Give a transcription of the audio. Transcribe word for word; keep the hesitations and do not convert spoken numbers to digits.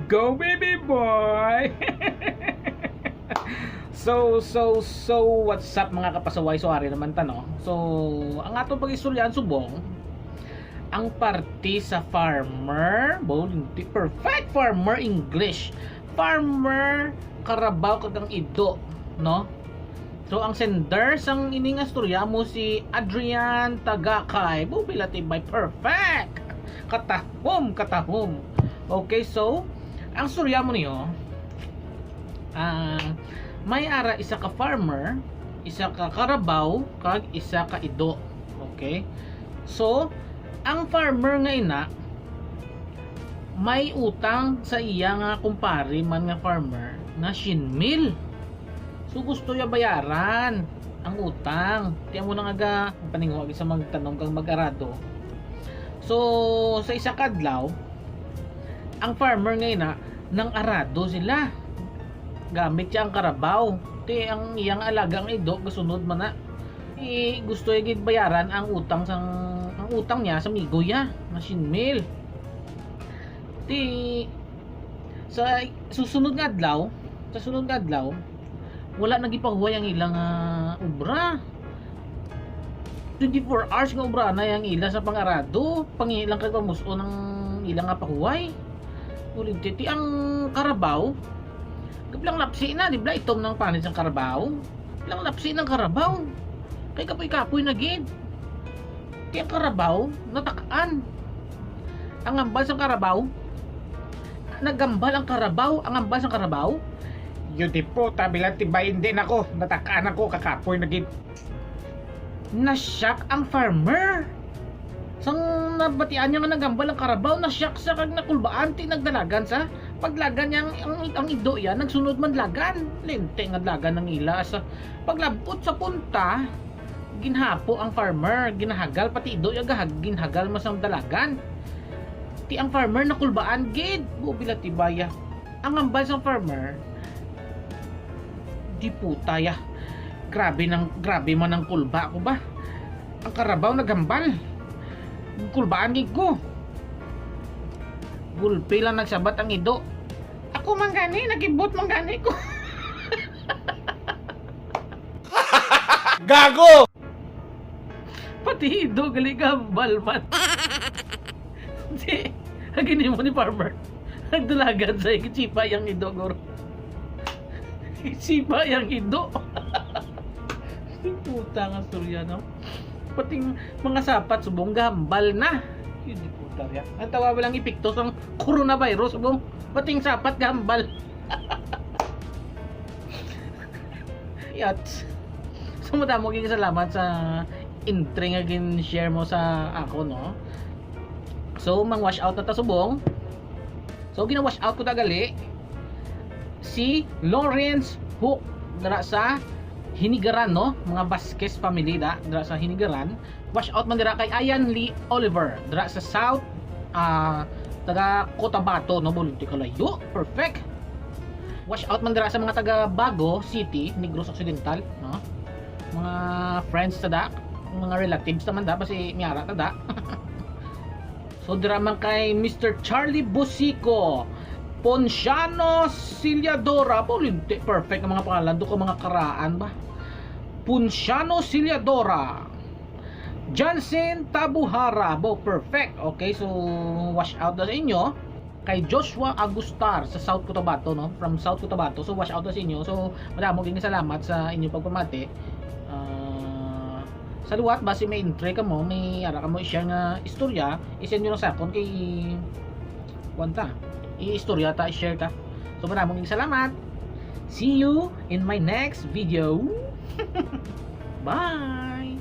Go, baby boy! So, so, so, what's up, mga kapasaway? So, ari naman ta, no? So, ang atong pag-istoryahan subong, ang parte sa farmer, bo, perfect farmer English. Farmer, karabaw, kag ang ido, no? So, ang sender sang ini nga storya mo si Adrian Tagakay. Bo, bilatibay, perfect! Katahom, katahom. Okay, so, ang storya mo niyo, ah, may ara isa ka farmer, isa ka karabaw, kag isa ka ido. Okay? So, ang farmer nga ina, may utang sa iya nga kumpare man nga farmer nga syen mil. So, gusto niya bayaran ang utang. Ti amo na nga ga-, paninguha sa magtanom kag mag-arado. So, sa isa ka adlaw, ang farmer nga ina, nang-arado sila. Gamit siya ang karabaw. Ti ang iyang alaga nga ido, gasunod man na. Ti gusto niya gid bayaran ang utang sang, ang utang niya sa amigo niya, nga syen mil. Ti sa susunod nga adlaw, sa sunod nga adlaw, wala na gipahuway ang ila nga obra. Twenty-four hours nga obra na ang ila sa pang-arado, pangihi lang kag pamus-on ang ila nga pahuway. Ulit, ti ang karabaw, gablang lapsi na, di ba? Itom nang panit sang karabaw. Lang lapsi ng karabaw. Kay kapoy-kapoy na gid. Ti ang karabaw, natakaan. Ang hambal sang karabaw, naghambal ang karabaw, ang hambal sang karabaw. Yun di po, tabilan tibay, hindi na ko. Natakaan ako, kakapoy na gid. Na-shock ang farmer. Sang nabatian niya nga naghambal ang karabaw, na-shock siya kag nakulbaan, ti nagdalagan sa paglagan niya ang, ang, ang ido iya, nagsunod man lagan. Lente nga lagan ang ila sa paglabot sa punta, ginhapo ang farmer, ginahagal, pati ido iya gahag-, ginhagal man sang dalagan. Ti ang farmer nakulbaan gid, bo, bilatibaya. Ang hambal sang farmer, di puta ya. Grabe nang, grabe man ang kulba ko ba. Ang karabaw naghambal. Kulbaan gid ko. Gulpi lang nagsabat ang ido. Ako man gani, nagibot man gani ko. Gago! Pati ido gali gahambal man. Di, agi nimo ni farmer. Nagdalagan sa, gitsipa yang ido, guro. Gitsipa yang ido. Di puta nga storya, no? Pating mga sapat subong gahambal na. Yun, di puta ya. Ang tawa lang epekto sang coronavirus subong. Pating sapat gahambal. Yats. So, madamo gid salamat sa entry nga gin-share mo sa ako, no? So, mang wash out na ta subong. So, gina-wash out ko ta gali si Lawrence Hook dira sa Hinigaran, no? Mga Vasquez family da, dira sa Hinigaran. Wash out man dira kay Ian Lee Oliver dira sa South, ah, taga Cotabato, no? Bulinti kalayo. Perfect. Wash out man dira sa mga taga Bago City, Negros Occidental, no? Mga friends ta da, mga relatives naman da, basi miyara ta da. So, dira man kay Mister Charlie Busico, Ponciano Ciliadora, bulinti, perfect ang mga pangalan, do ka mga karaan ba? Ponciano Ciliadora. Johnson Tabuhara, bo, perfect. Okay, so wash out na sa inyo. Kay Joshua Agustar sa South Cotabato, no? From South Cotabato. So wash out na sa inyo. So madamo gid nga salamat sa inyo pagpamati. Ah, sa liwat, basi may entry kamo, may ara kamo i-share nga istorya, i-send nyo lang sa akon kay kuwan ta. I-istorya ta, i-share ta. So madamo gid salamat. See you in my next video. Bye.